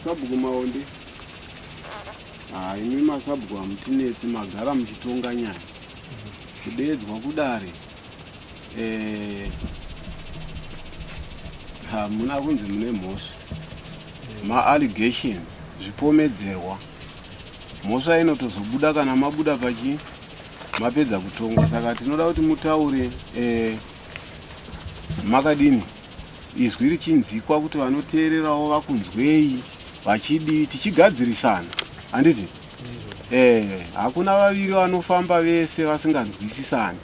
Sabhuku Maonde, haa imi masabhuku hamutinetsi magara muchitonga nyaya. Kudeedzwa kudare eh, hamuna kunzi mune mhosva. Ma-allegations, zvipomedzerwa. Mhosva inotozobuda kana mabuda pachi mapedza kutongwa. Saka tinoda kuti mutaure eh, makadini izwi richinzikwa kuti vanoteererawo vakunzwei vachidii tichigadzirisana handiti eh hakuna vaviri vanofamba vese vasinganzwisisani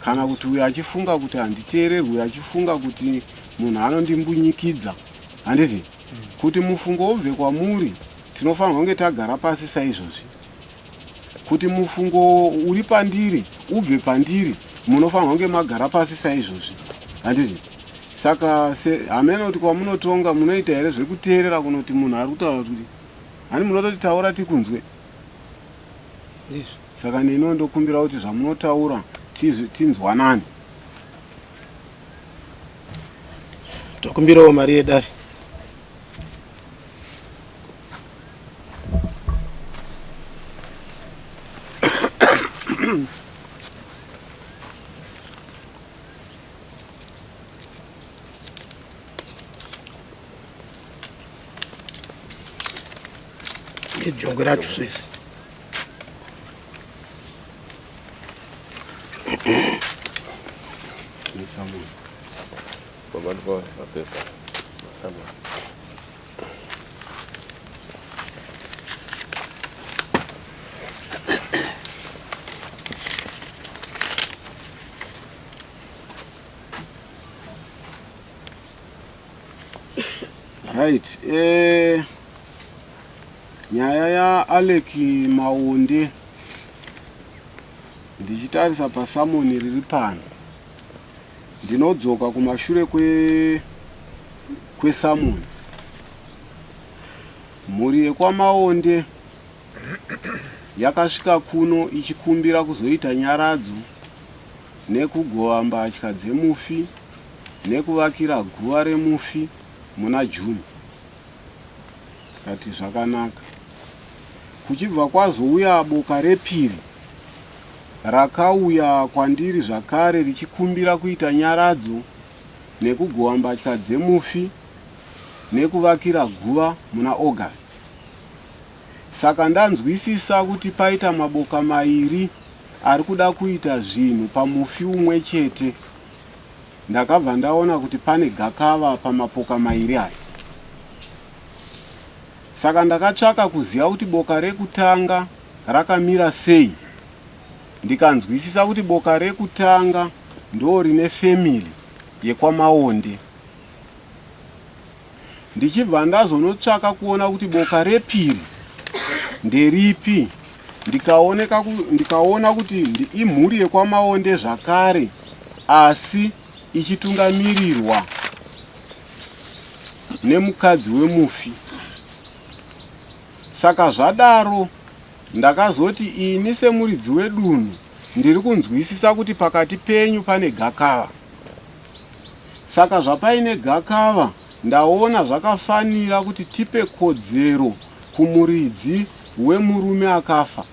kana kuti uyo achifunga kuti handiteererwi uyo achifunga kuti munhu anondimbunyikidza handiti kuti mufungo ubve kwamuri tinofanirwa kunge tagara pasi saizvozvi Kuti mufungo uri pandiri ubve pandiri munofanirwa kunge magara pasi saizvozvi handiti? Saka se hameno kuti kwamunotonga munoita here zvekuteerera kunoti munhu ari kutaura kuti hani munototi taura tikunzwe. Ndizvo. Saka neniwo ndokumbira kuti zvamunotaura tinzwanane. Tokumbirawo mari yedare. Nejongwe racho zvese. Baba ndipo mapepa. Masama. Right. Eh, nyaya yaAlec Maonde ndichitarisa pasamoni riri pano ndinodzoka kumashure kwe kwesamoni Mhuri yekwaMaonde yakasvika kuno ichikumbira kuzoita nyaradzo nekugova mbatya dzemufi nekuvakira guva remufi muna June. Tikati zvakanaka. Kuchibva kwazouya boka repiri rakauya kwandiri zvakare richikumbira kuita nyaradzo nekugova mbatya dzemufi nekuvakira guva muna August. Saka ndanzwisisa kuti paita maboka mairi ari kuda kuita zvinhu pamufi umwe chete. Ndakabva ndaona kuti pane gakava pamapoka mairi aya. Saka ndakatsvaka kuziva kuti boka rekutanga rakamira sei ndikanzwisisa kuti boka rekutanga ndorine family yekwaMaonde. Ndichibva ndazonotsvaka kuona kuti boka repiri nderipi ndikaoneka ndikaona kuti imhuri yekwaMaonde zvakare asi ichitungamirirwa nemukadzi wemufi. Saka zvadaro ndakazoti ini semuridzi wedunhu ndiri kunzwisisa kuti pakati penyu pane gakava. Saka zvapaine gakava ndaona zvakafanira kuti tipe kodzero kumuridzi wemurume akafa.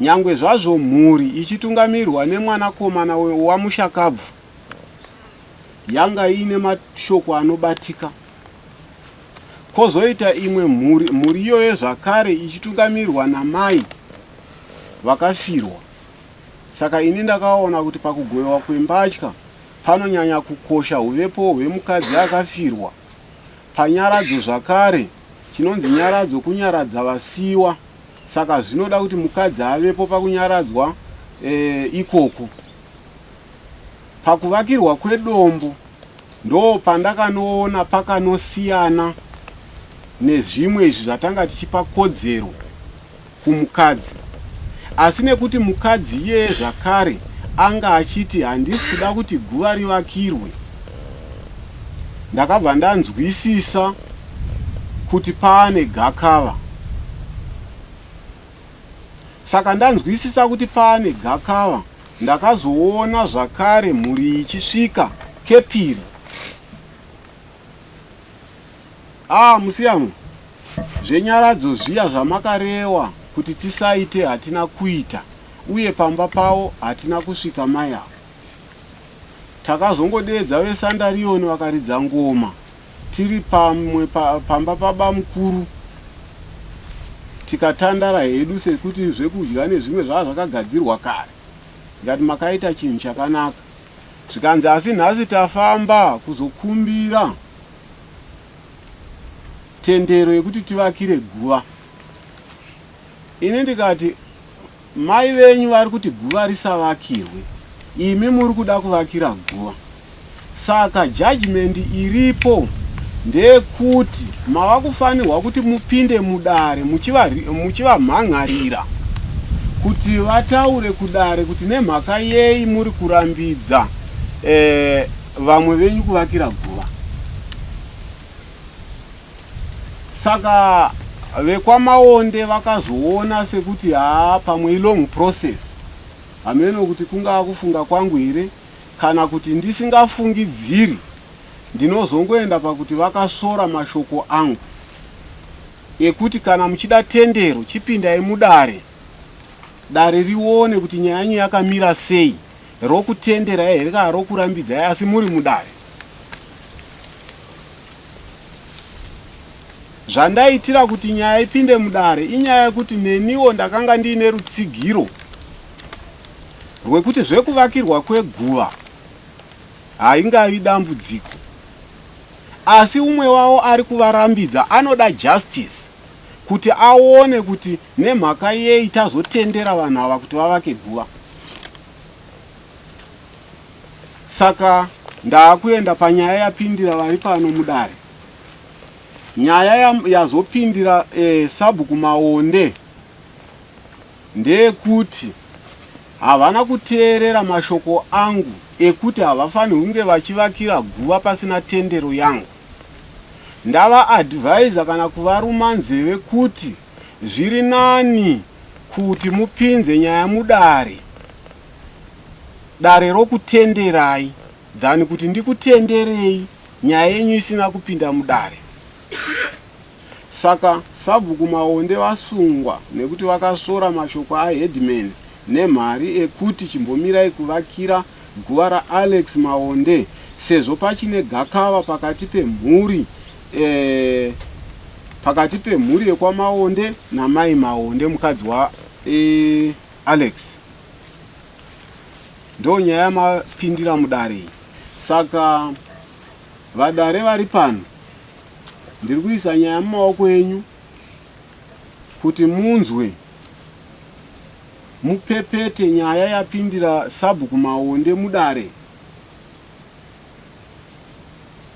Nyangwe zvazvo mhuri ichitungamirwa nemwanakomana wamushakabvu yanga iine mashoko anobatika. Kozoita imwe mhuri, mhuri iyoyo zvakare ichitungamirwa namai vakafirwa. Saka ini ndakaona kuti pakugovewa kwembatya panonyanya kukosha huvepo hwemukadzi akafirwa. Panyaradzo zvakare, chinonzi nyaradzo kunyaradza vasiwa saka zvinoda kuti mukadzi avepo pakunyaradzwa e, ikoko. Pakuvakirwa kwedombo ndopandakanoona pakanosiyana nezvimwe izvi zvatanga tichipa kodzero kumukadzi asi nekuti mukadzi iyeye zvakare anga achiti handisi kuda kuti guva rivakirwe ndakabva ndanzwisisa kuti paane gakava saka ndanzwisisa kuti paane gakava ndakazoona zvakare mhuri ichisvika kepiri. Ah, Musiyamwa, zvenyaradzo zviya zvamakarewa kuti tisaite hatina kuita uye pamba pavo hatina kusvika mai ava. Takazongodeedza veSandariyoni vakaridza ngoma tiri pamwe pa, pamba pabamukuru tikatandara hedu sekuti zvekudya nezvimwe zvava zvakagadzirwa kare. Ndikati makaita chinhu chakanaka. Zvikanzi asi nhasi tafamba kuzokumbira tendero yekuti tivakire guva. Ini ndikati mai venyu vari kuti guva risavakirwe, imi muri kuda kuvakira guva. Saka judgment iripo ndeyekuti mava kufanirwa kuti mupinde mudare muchivamhan'arira kuti vataure kudare kuti nemhaka yei muri kurambidza eh, vamwe venyu kuvakira guva. Saka vekwaMaonde vakazoona sekuti haa pamwe ilong process, hameno kuti kungaa kufunga kwangu here kana kuti ndisingafungidziri, ndinozongoenda pakuti vakasvora mashoko angu ekuti kana muchida tendero chipindai mudare, dare rione kuti nyaya yenyu yakamira sei, rokutenderai here kana rokurambidzai asi muri mudare. Zvandaitira kuti nyaya ipinde mudare inyaya yekuti neniwo ndakanga ndiine rutsigiro rwekuti zvekuvakirwa kweguva haingavi dambudziko asi umwe wavo ari kuvarambidza anoda justice kuti aone kuti nemhaka yei tazotendera vanhu ava kuti vavake guva. Saka ndaakuenda panyaya yapindira vari pano mudare. Nyaya yazopindira eh, sabhuku Maonde ndeyekuti havana kuteerera mashoko angu ekuti havafanirwi kunge vachivakira guva pasina tendero yangu. Ndava advisor kana kuvaruma nzeve kuti zviri nani kuti mupinze nyaya mudare dare rokutenderai than kuti ndikutenderei nyaya yenyu isina kupinda mudare. Saka Sabhuku Maonde vasungwa nekuti vakasvora mashoko aHeadman Nemhari ekuti chimbomirai kuvakira guva raAlex Maonde sezvo pachine gakava pakati pemhuri eh, pakati pemhuri yekwaMaonde namai Maonde mukadzi wa eh, Alex. Ndo nyaya yamapindira mudare iyi. Saka vadare vari pano ndiri kuisa nyaya mumaoko enyu kuti munzwe mupepete nyaya yapindira sabhuku Maonde mudare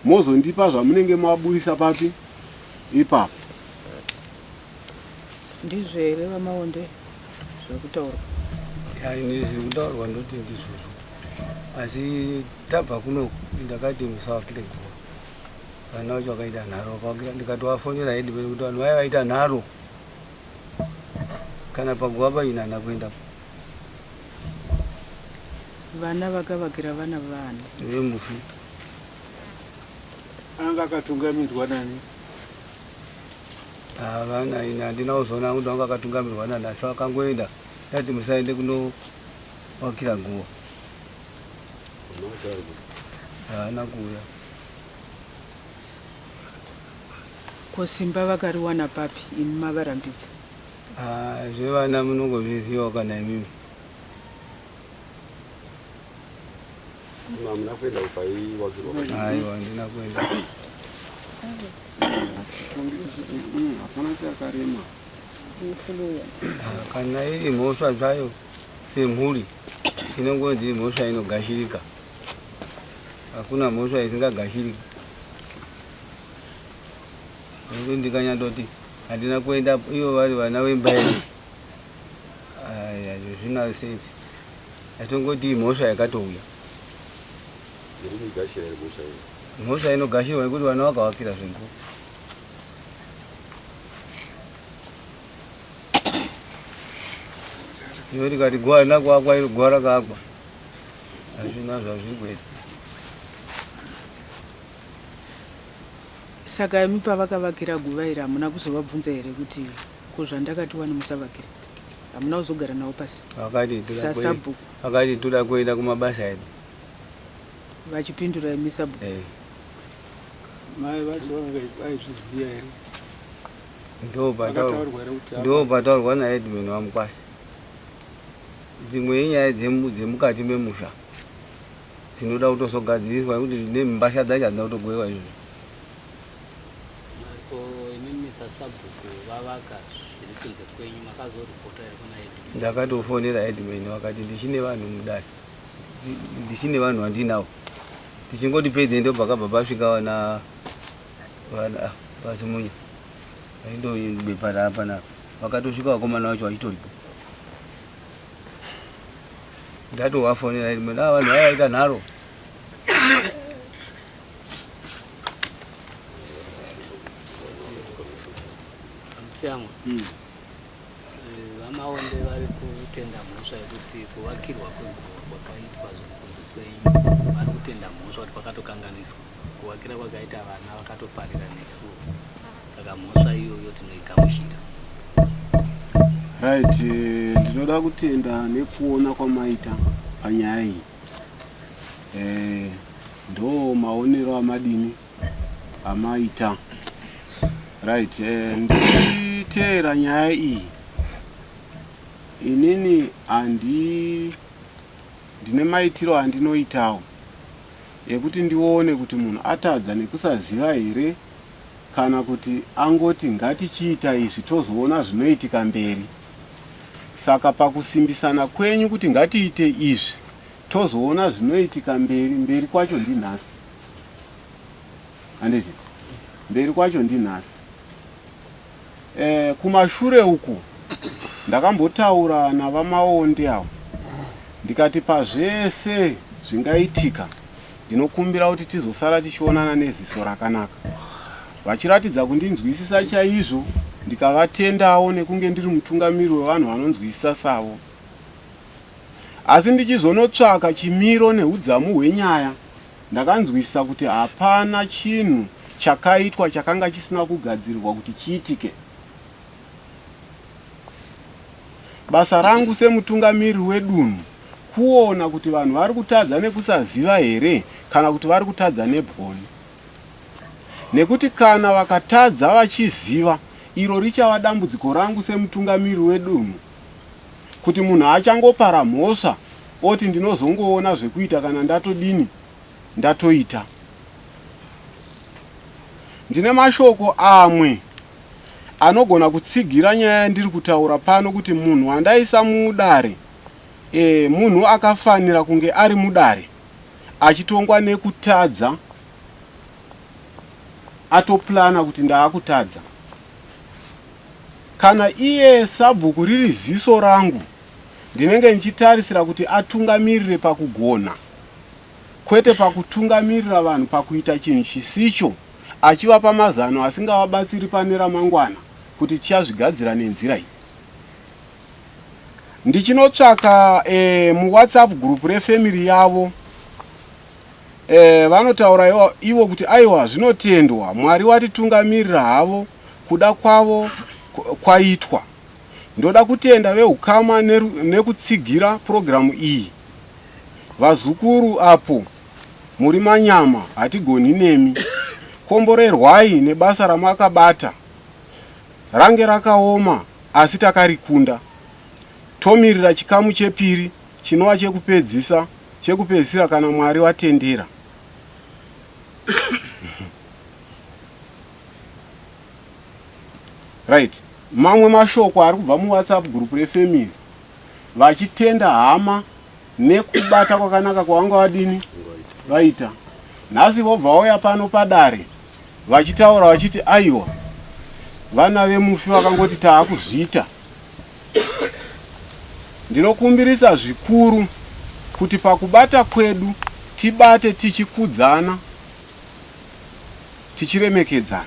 mozondipa zvamunenge maburisa papi ipapo. Ndizvo here VaMaonde zviri kutaurwa? Ya ini zviri kutaurwa ndoti ndizvozvo asi tabva kunoku ndakati musavakire guva vana vacho vakaita nharo vakavakira ndikatovafonera headman kuti vanhu vaya vaita nharo kana paguva paina handina kuendapo. Vana vakavakira vana vaani? Vemufi. Anga akatungamidzwa nani? Havana ini handina kuzoona kuti vanga vakatungamirwa nani asi vakangoenda ndati musaende kunowakira guva. Haana kuuya. Ko simba vakariwana papi imi mavarambidza? Ah, zvevana munongozvizivawo kana imimi. Hamuna kuenda kupaiwakirwa? Aiwa, handina kuenda. Hapana chakarema. Ah, kana iri mhosva zvayo semhuri inongonzi mhosva inogashirika. Hakuna mhosva isingagashiriki. Nekuti ndikanyatoti handina kuenda ivo vari vana vemba yedu aya zvina sense. Atongoti mhosva yakatouya. Murikuigashira here mhosva iyi? Mhosva inogashirwa nekuti vana vakavakira zvengu. Iwe tikati guva harina kuakwa iro guva rakaakwa. Hazvina zvazviri kuita. Saka imi pavakavakira guva iri hamuna kuzovabvunza here kuti ko zvandakati wani musavakire? Hamuna kuzogara navo pasi Vakati toda kue- sasabhuku vakati toda kuenda kumabasa edu. vachipindura imi sabhuku? Eh. Mai vacho vanga vaizviziva here? Ndo pataurwa Vakataurwa here kuti ndo pataurwa naEdman waMukwasi. Dzimwe inyaya dzemukati memusha dzinoda kutozogadziriswa nekuti nembasha dzacho hadzina kutogovewa izvozvo. Ko imimi sasabhuku vavaka zviri kunze kwenyu makazoripota here kuna headman? Ndakatofonera headman vakati ndichine vanhu mudare, ndichine vanhu vandinawo. Tichingoti pedze ndo pakabva pasvika vana vana ah, vaZimunya. Ndo bepa raapanapa. Vakatosvika vakomana vacho vachitoripo. Ndatovafonera headman, ah vanhu vaya vaita nharo. Musiyamwa. VaMaonde vari kutenda mhosva yekuti kuvakirwa kweguva kwakaitwa zviri kunze kwenyu. Vari kutenda mhosva kuti kwakatokanganiswa. Kuvakira kwakaita vana vakatoparira nesu. Saka mhosva iyoyo tinoigamuchira. Right, ndinoda kutenda nekuona kwamaita panyaya iyi. Ndo maonero amadini amaita. Right, ndichiteera nyaya iyi inini handi ndine maitiro andinoitawo ekuti ndione kuti munhu atadza nekusaziva here kana kuti angoti ngatichiita izvi tozoona zvinoitika mberi. Saka pakusimbisana kwenyu kuti ngatiite izvi tozoona zvinoitika mberi, mberi kwacho ndinhasi. Handiti? Mberi kwacho ndinhasi. Kumashure uku ndakambotaura naVaMaonde avo ndikati pazvese zvingaitika ndinokumbira kuti tizosara tichionana neziso rakanaka. Vachiratidza kundinzwisisa chaizvo ndikavatendawo nekunge ndiri mutungamiri wevanhu vanonzwisisa savo. Asi ndichizonotsvaka chimiro neudzamu hwenyaya ndakanzwisisa kuti hapana chinhu chakaitwa chakanga chisina kugadzirirwa kuti chiitike. Basa rangu semutungamiriri wedunhu kuona kuti vanhu vari kutadza nekusaziva here kana kuti vari kutadza nebwoni. Nekuti kana vakatadza vachiziva, iro richava dambudziko rangu semutungamiriri wedunhu kuti munhu achangopara mhosva oti ndinozongoona zvekuita kana ndatodini, ndatoita. Ndine mashoko amwe anogona kutsigira nyaya yandiri kutaura pano kuti munhu wandaisa mudare e, munhu akafanira kunge ari mudare achitongwa nekutadza atoplana kuti ndaakutadza. Kana iye sabhuku riri ziso rangu ndinenge ndichitarisira kuti atungamirire pakugona kwete pakutungamirira vanhu pakuita chinhu chisicho achivapa mazano asingavabatsiri pane ramangwana kuti tichazvigadzira nenzira iyi. Ndichinotsvaka muWhatsApp group refamily yavo vanotaura ivo kuti aiwa zvinotendwa Mwari watitungamirira havo kuda kwavo kwaitwa. Ndoda kutenda veukama nekutsigira purogiramu iyi. Vazukuru apo muri manyama hatigoni nemi. Komborerwai nebasa ramakabata. Range rakaoma asi takarikunda. Tomirira chikamu chepiri chinova chekupedzisa chekupedzisira kana Mwari watendera. Right. Mamwe mashoko ari kubva muWhatsApp group refamily vachitenda hama nekubata kwakanaka kwavanga vadini vaita. Nhasi vobva vauya pano padare vachitaura vachiti aiwa vana vemufi vakangoti taakuzviita. Ndinokumbirisa zvikuru kuti pakubata kwedu tibate tichikudzana tichiremekedzana.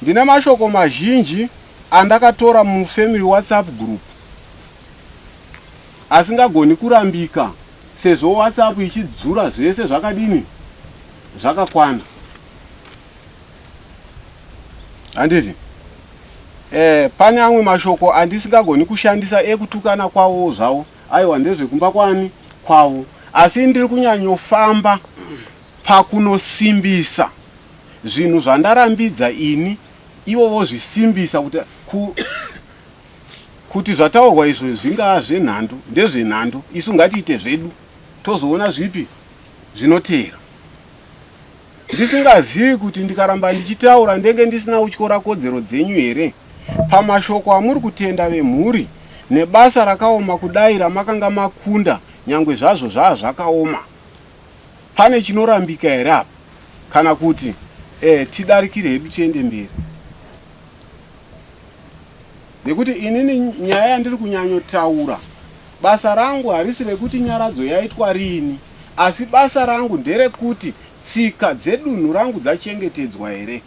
Ndine mashoko mazhinji andakatora mufamily WhatsApp group asingagoni kurambika sezvo WhatsApp ichidzura zvese zvakadini zvakakwana. Handiti? Eh, pane amwe mashoko andisingagoni kushandisa ekutukana kwavowo zvavo. Aiwa ndezvekumba kwani kwavo. Asi ndiri kunyanyofamba pakunosimbisa zvinhu zvandarambidza ini ivo vozvisimbisa kuti ku, kuti zvataurwa izvo zvingaa zvenhando ndezvenhando isu ngatiite zvedu tozoona zvipi zvinoteera ndisingazivi kuti ndikaramba ndichitaura ndenge ndisina kutyora kodzero dzenyu here pamashoko amuri kutenda vemhuri nebasa rakaoma kudai ramakanga makunda nyangwe zvazvo zvaa zvakaoma Pane chinorambika here apa kana kuti eh, tidarikire hedu tiende mberi nekuti inini nyaya yandiri kunyanyotaura basa rangu harisi rekuti nyaradzo yaitwa riini asi basa rangu nderekuti tsika dzedunhu rangu dzachengetedzwa here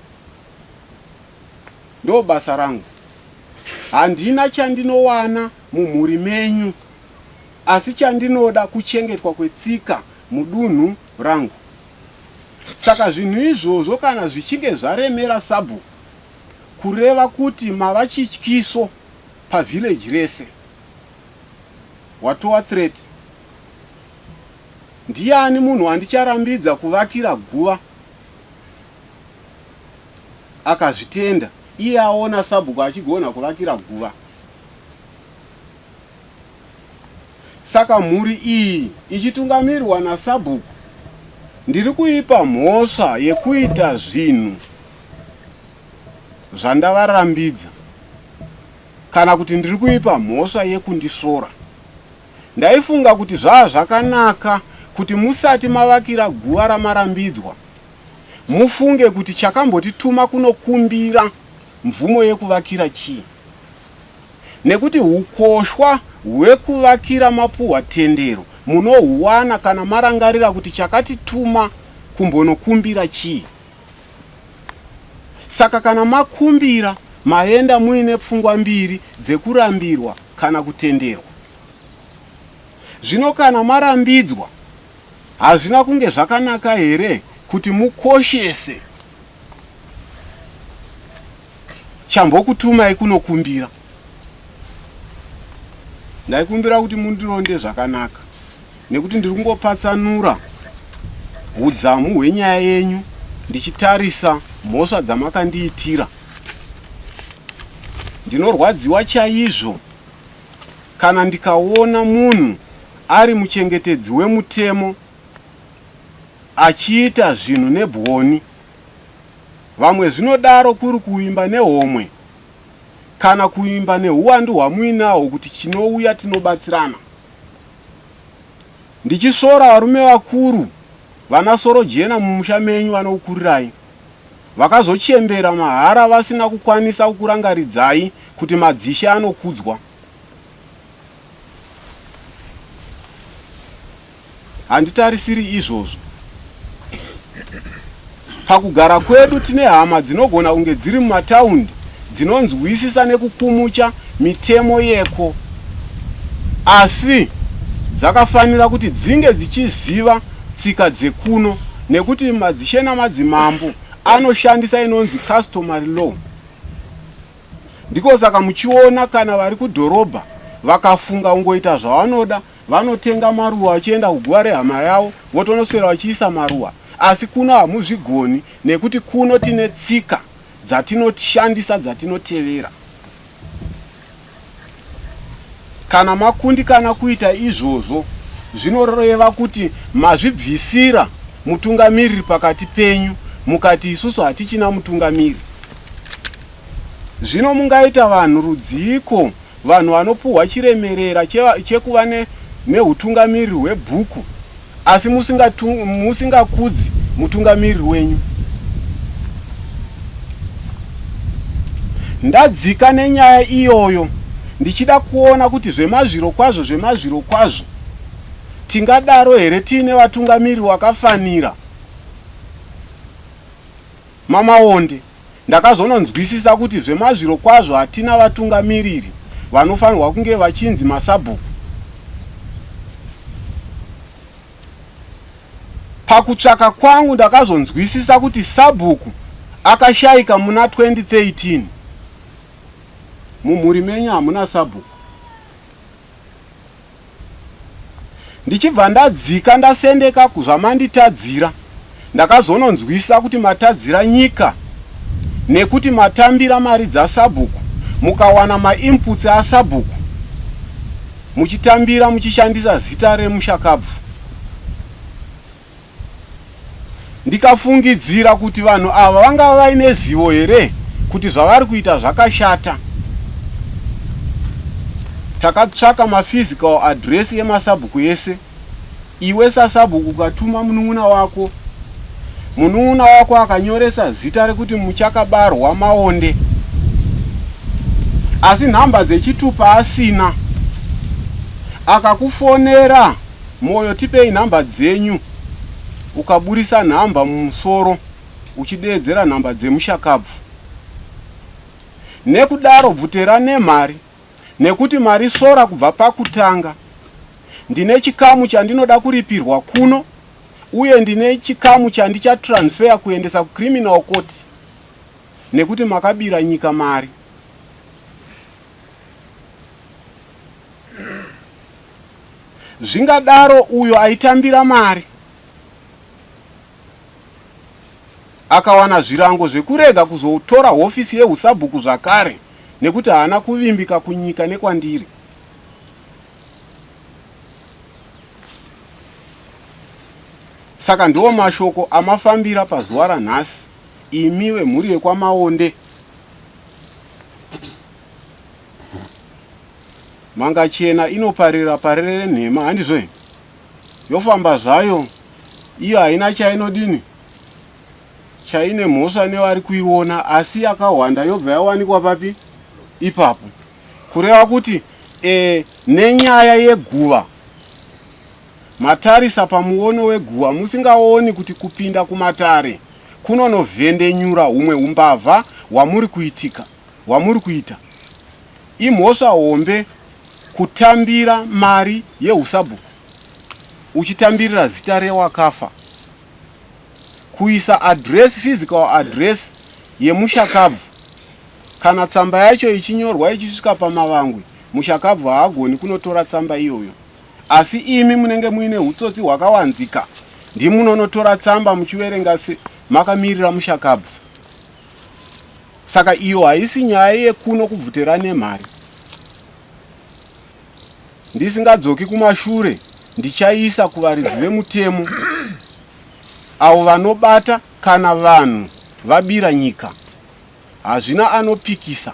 ndo basa rangu handina chandinowana mumhuri menyu Asi chandinoda kuchengetwa kwetsika mudunhu rangu. Saka zvinhu izvozvo kana zvichinge zvaremera sabhuku kureva kuti mava chityiso pavillage rese. Watowa threat. Ndiyani munhu wandicharambidza kuvakira guva akazvitenda iye aona sabhuku achigona kuvakira guva. Saka mhuri iyi ichitungamirirwa nasabhuku ndiri kuipa mhosva yekuita zvinhu zvandavarambidza kana kuti ndiri kuipa mhosva yekundisvora. Ndaifunga kuti zvaa zvakanaka kuti musati mavakira guva ramarambidzwa mufunge kuti chakambotituma kunokumbira mvumo yekuvakira chii. Nekuti hukoshwa hwekuvakira mapuhwa tendero munohuwana kana marangarira kuti chakatituma kumbonokumbira chii. Saka kana makumbira maenda muine pfungwa mbiri dzekurambirwa kana kutenderwa. Zvino kana marambidzwa hazvina kunge zvakanaka here kuti mukoshese Chambokutumai kunokumbira. Ndaikumbira kuti mundironde zvakanaka nekuti ndiri kungopatsanura hudzamu hwenyaya yenyu ndichitarisa mhosva dzamakandiitira. Ndinorwadziwa chaizvo kana ndikaona munhu ari muchengetedzi wemutemo achiita zvinhu nebwoni. Vamwe zvinodaro kuri kuvimba nehomwe kana kuvimba nehuwandu hwamuinahwo kuti chinouya tinobatsirana. Ndichisvora varume vakuru vana sorojena mumusha menyu vanokukurirai vakazochembera mahara vasina kukwanisa kukurangaridzai kuti madzishe anokudzwa. Handitarisiri izvozvo. Pakugara kwedu tine hama dzinogona kunge dziri mumataundi dzinonzwisisa nekukumucha mitemo yeko asi dzakafanira kuti dzinge dzichiziva tsika dzekuno nekuti madzishe namadzimambo anoshandisa inonzi customary law. Ndiko saka muchiona kana vari kudhorobha vakafunga kungoita zvavanoda Vanotenga maruwa vachienda kuguva rehama yavo votonoswera vachiisa maruwa asi kuno hamuzvigoni nekuti kuno tine tsika dzatinoshandisa dzatinotevera. Kana makundikana kuita izvozvo zvinoreva kuti mazvibvisira mutungamiriri pakati penyu mukati isusu hatichina mutungamiri. Zvino mungaita vanhu rudziiko Vanhu vanopuhwa chiremerera chekuva nehutungamiriri hwebhuku asi musingakudzi mutungamiriri wenyu. Ndadzika nenyaya iyoyo ndichida kuona kuti zvemazvirokwazvo zvemazvirokwazvo tingadaro here tiine vatungamiriri wakafanira. Mamaonde, ndakazononzwisisa kuti zvemazvirokwazvo hatina vatungamiriri vanofanirwa kunge vachinzi masabhuku. Pakutsvaka kwangu ndakazonzwisisa kuti sabhuku Akashaika muna 2013. Mumhuri menyu hamuna sabhuku. Ndichibva ndadzika ndasendeka kuzvamanditadzira. Ndakazononzwisa kuti matadzira nyika nekuti matambira mari dzasabhuku mukawana mainputs asabhuku muchitambira muchishandisa zita remushakabvu. Ndikafungidzira kuti vanhu ava vangava vaine zivo here kuti zvavari kuita zvakashata. Takatsvaka maphysical address emasabhuku ese. Iwe sasabhuku ukatuma munun'una wako, munun'una wako akanyoresa zita rekuti Muchakabarwa Maonde, asi nhamba dzechitupa asina, akakufonera Moyo tipei nhamba dzenyu ukaburisa nhamba mumusoro uchideedzera nhamba dzemushakabvu. Nekudaro bvuteRanemhari nekuti marisora kubva pakutanga. Ndine chikamu chandinoda kuripirwa kuno uye ndine chikamu chandichatransfer kuendesa kucriminal court nekuti makabira nyika mari. Zvingadaro uyo aitambira mari akawana zvirango zvekurega kuzotora hofisi yehusabhuku zvakare nekuti haana kuvimbika kunyika nekwandiri. Saka ndiwo mashoko amafambira pazuva ranhasi imi vemhuri yekwaMaonde. Manga chena inoparira parere renhema handizvo here? Yofamba zvayo iyo haina chainodini chaine mhosva nevari kuiona asi yakahwanda yobva yawanikwa papi ipapo kureva kuti e, nenyaya yeguva matarisa pamuono weguva musingaoni kuti kupinda kumatare kunonovhendenyura humwe umbavha hwamuri kuitika hwamuri kuita Imhosva hombe kutambira mari yehusabhuku uchitambirira zita rewakafa. Kuisa address, physical address yemushakabvu. Kana tsamba yacho ichinyorwa ichisvika pamavangwe, mushakabvu haagoni kunotora tsamba iyoyo. Asi imi munenge muine hutsotsi hwakawanzika, ndimunonotora tsamba muchiverenga se makamirira mushakabvu. Saka iyo haisi nyaya yekuno kubvuteRanemhari. Ndisingadzoki kumashure ndichaisa kuvaridzi vemutemo avo vanobata kana vanhu vabira nyika. Hazvina anopikisa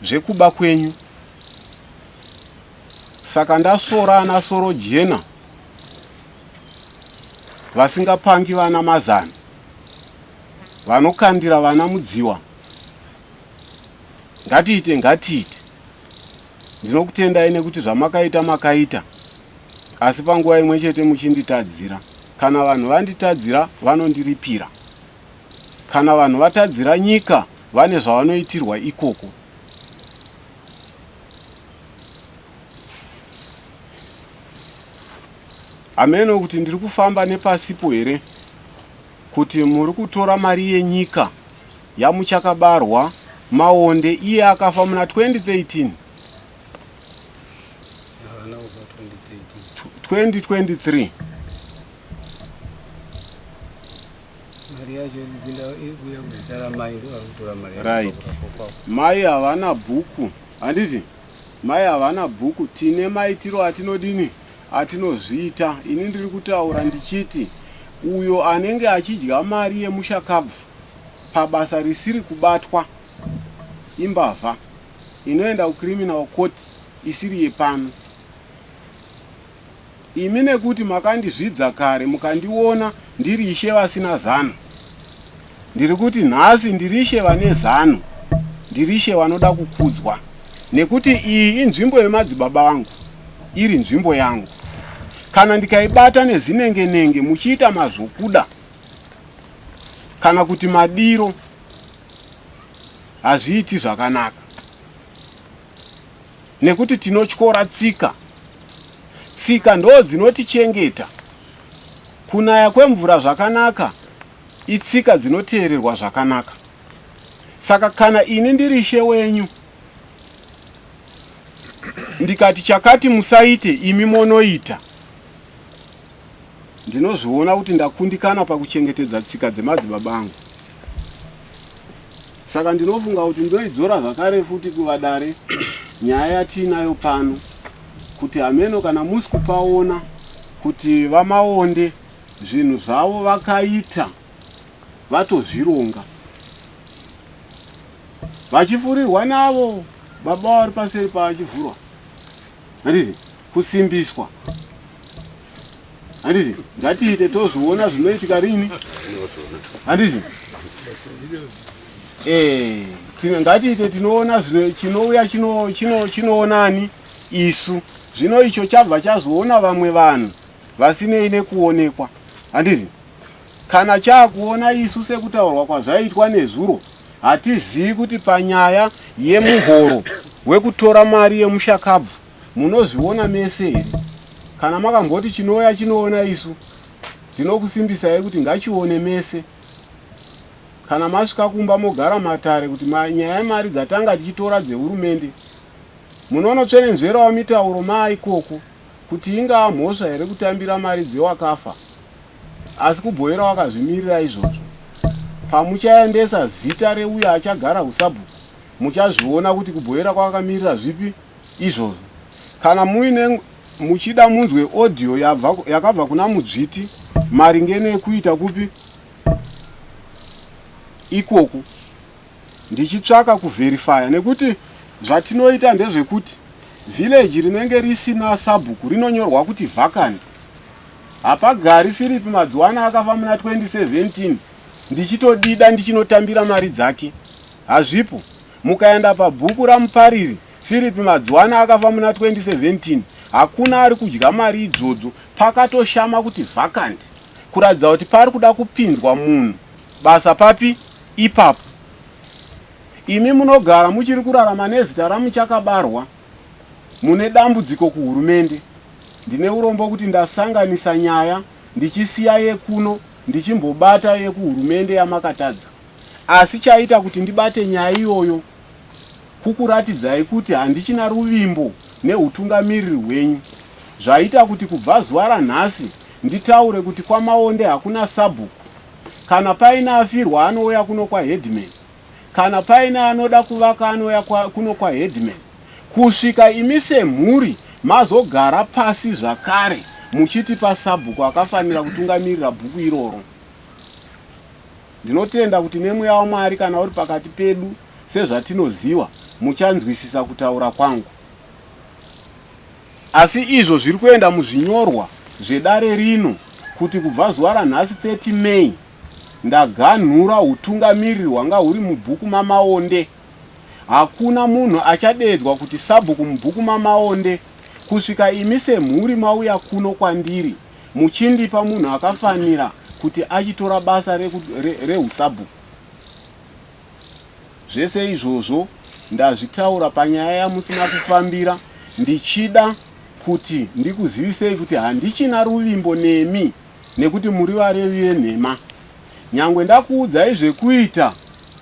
zvekuba kwenyu. Saka ndasvora ana Sorojena vasingapangi vana mazano. Vanokandira vana mudziwa. Ngatiite ngatiite. Ndinokutendai nekuti zvamakaita makaita asi panguva imwe chete muchinditadzira. Kana vanhu vanditadzira vanondiripira. Kana vanhu vatadzira nyika vane zvavanoitirwa ikoko. Hameno kuti ndiri kufamba nepasipo here kuti muri kutora mari yenyika yamuchakabarwa Maonde iye akafa muna 2013 2023 right mai havana bhuku handiti mai havana bhuku tine maitiro atinodini atinozviita ini ndiri kutaura ndichiti uyo anenge achidya mari yemushakabvu pabasa risiri kubatwa imbavha inoenda kucriminal court isiri yepano Imi nekuti makandizvidza kare mukandiona ndiri ishe vasina zano. Ndiri kuti nhasi ndiri ishe vane zano, ndiri ishe vanoda kukudzwa. Nekuti iyi inzvimbo yemadzibaba angu, iri nzvimbo yangu. Kana ndikaibata nezinengenenge muchiita mazvokuda kana kuti madiro, hazviiti zvakanaka. Nekuti tinotyora tsika. Tsika ndo dzinotichengeta. Kunaya kwemvura zvakanaka. Itsika dzinoteererwa zvakanaka. Saka kana ini ndiri ishe wenyu ndikati chakati musaite imi monoita, ndinozviona kuti ndakundikana pakuchengetedza tsika dzemadzibaba angu. Saka ndinofunga kuti ndoidzora zvakare futi kuvadare nyaya yatiinayo pano kuti hameno kana musi kupaona kuti vaMaonde zvinhu zvavo vakaita vatozvironga vachifurirwa navo baba vari paseri pavachivhurwa handiti kusimbiswa handiti ngatiite tozviona zvinoitika rini handiti eh, ngatiite tinoona chinouya chinoonani isu zvino icho chabva chazoona vamwe vanhu vasinei nekuonekwa handiti kana chaakuona isu sekutaurwa kwazvaitwa nezuro hatizivi kuti panyaya yemuhoro wekutora mari yemushakabvu munozviona mese here kana makamboti chinouya chinoona isu ndinokusimbisai kuti ngachione mese kana masvika kumba mogara matare kuti nyaya yemari dzatanga tichitora dzehurumende munonotsvenenzverawo mitauro maaikoko kuti ingaa mhosva here kutambira mari dzewakafa asi kubhoera wakazvimirira izvozvo pamuchaendesa zita reuyo achagara usabhuku muchazviona kuti kubhoera kwakamirira zvipi izvozvo kana muine muchida munzwe audio yakabva kuna mudzviti maringe nekuita kupi ikoko ndichitsvaka kuverifya nekuti zvatinoita ndezvekuti village rinenge risina sabhuku rinonyorwa kuti vacant hapagari Philip Madziwana akafa muna 2017 ndichitodida ndichinotambira mari dzake hazvipo mukaenda pabhuku ramupariri Philip Madziwana akafa muna 2017 hakuna ari kudya mari idzodzo pakatoshama kuti vacant kuratidza kuti pari kuda kupinzwa munhu basa papi ipapo imi munogara muchiri kurarama nezita ramuchakabarwa mune dambudziko kuhurumende ndine urombo kuti ndasanganisa nyaya ndichisiya yekuno ndichimbobata yekuhurumende yamakatadza asi chaita kuti ndibate nyaya iyoyo kukuratidzai kuti handichina ruvimbo neutungamiriri hwenyu zvaita kuti kubva zuva ranhasi nditaure kuti kwaMaonde hakuna sabhuku kana paine afirwa anouya kuno kwaheadman kana paine anoda kuvaka anouya kuno kwaheadman kusvika imi semhuri mazogara pasi zvakare muchitipa sabhuku akafanira kutungamirira bhuku iroro ndinotenda kuti nemweya wamwari kana uri pakati pedu sezvatinoziva muchanzwisisa kutaura kwangu asi izvo zviri kuenda muzvinyorwa zvedare rino kuti kubva zuva ranhasi 30 May ndaganhura utungamiriri hwanga huri mubhuku maMaonde hakuna munhu achadeedzwa kuti sabhuku mubhuku maMaonde kusvika imi semhuri mauya kuno kwandiri muchindipa munhu akafanira kuti achitora basa reusabhuku zvese izvozvo ndazvitaura panyaya yamusina kufambira ndichida kuti ndikuzivisei kuti handichina ruvimbo nemi nekuti muri varevi venhema nyangwe ndakuudzai zvekuita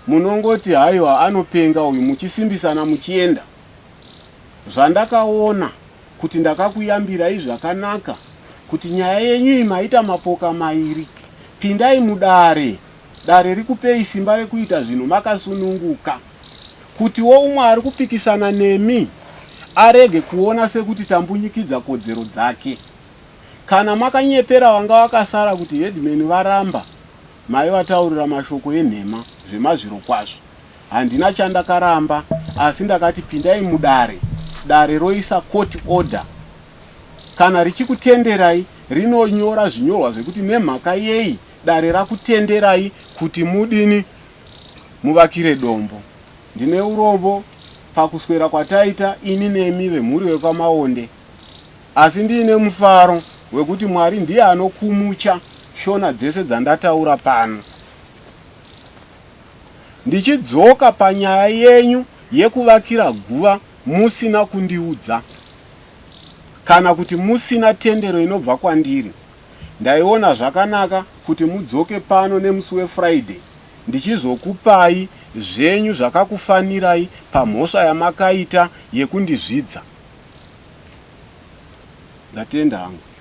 munongoti haiwa anopenga uyu muchisimbisana muchienda zvandakaona kuti ndakakuyambirai zvakanaka kuti nyaya yenyu iyi maita mapoka mairi pindai mudare dare rikupei simba rekuita zvinhu makasununguka kutiwo umwe ari kupikisana nemi arege kuona sekuti tambunyikidza kodzero dzake kana makanyepera vanga vakasara kuti headman varamba maivataurira mashoko enhema zvemazviro kwazvo handina chandakaramba asi ndakati pindai mudare dare roisa court order kana richikutenderai rinonyora zvinyorwa zvekuti nemhaka yei dare rakutenderai kuti mudini muvakire dombo ndine urombo pakuswera kwataita ini nemi vemhuri vekwaMaonde asi ndiine mufaro wekuti mwari ndiye anokumucha shona dzese dzandataura pano ndichidzoka panyaya yenyu yekuvakira guva musina kundiudza kana kuti musina tendero inobva kwandiri ndaiona zvakanaka kuti mudzoke pano nemusi weFriday ndichizokupai zvenyu zvakakufanirai pamhosva yamakaita yekundizvidza. Ndatenda hangu.